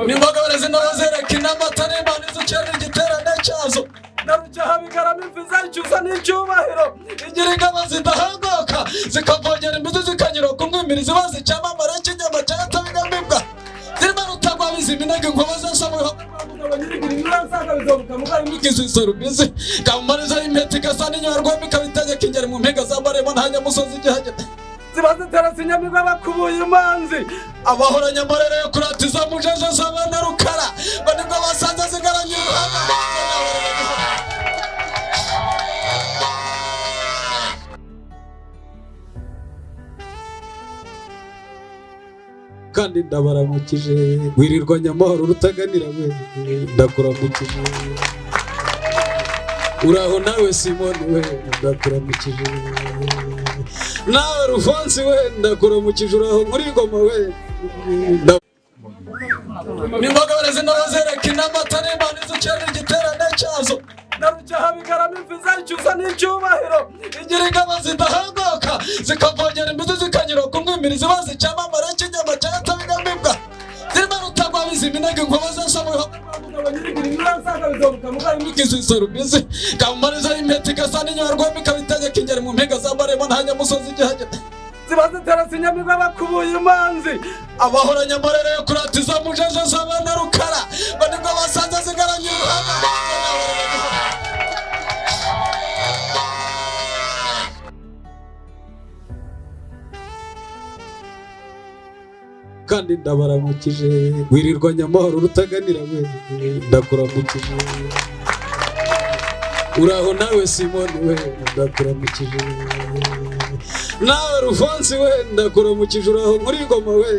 Nimboga zinozereka inamata n'Imana izukera igiterane cyazo. Narucyaha bigarama imfiza icyusa n'icyubahiro. Igira ingabo zidahangoka zikavogera imizi zikanyura ku mwimirizi bazi icyamamare cy'inyama cyatabigamibwa. Zirimo rutagwa biziminaga inkuba zose mu bihogo kamariza impeta igasa n'inyarwanda ikabitegeka ingeri mu mpinga za marembo nta nyamusozi igihagera. Ziba ziteretse inyamibwa bakubuye imanzi abahoranye amarere yo kuratiza mujeje z'abana rukara ngo nibwo basanze zigaranye uruhanga. Kandi ndabaramukije wirirwa nyamahoro rutaganira we ndakuramukije. Uraho nawe Simoni we ndakuramukije. Nawe Rufonsi we ndakuramukije. Uraho muri ngoma we. Nimboga zinozereka inamata n'Imana izukera igiterane cyazo. Narucyaha bigarama imfiza icyusa n'icyubahiro. Igira ingabo zidahangoka zikavogera imizi zikanyura ku mwimirizi bazi icyamamare cy'inyama cyatabigamibwa. Zirimo rutagwa biziminaga inkuba zose mu bihogo kamariza impeta igasa n'inyarwanda ikabitegeka ingeri mu mpinga za marembo nta nyamusozi igihagera. Ziba ziteretse inyamibwa bakubuye imanzi abahoranye amarere yo kuratiza mujeje z'abana rukara ngo nibwo basanze zigaranye uruhanga. Kandi ndabaramukije wirirwa nyamahoro rutaganira we ndakuramukije. Uraho nawe Simoni we ndakuramukije. Nawe Rufonsi we ndakuramukije. Uraho muri ngoma we.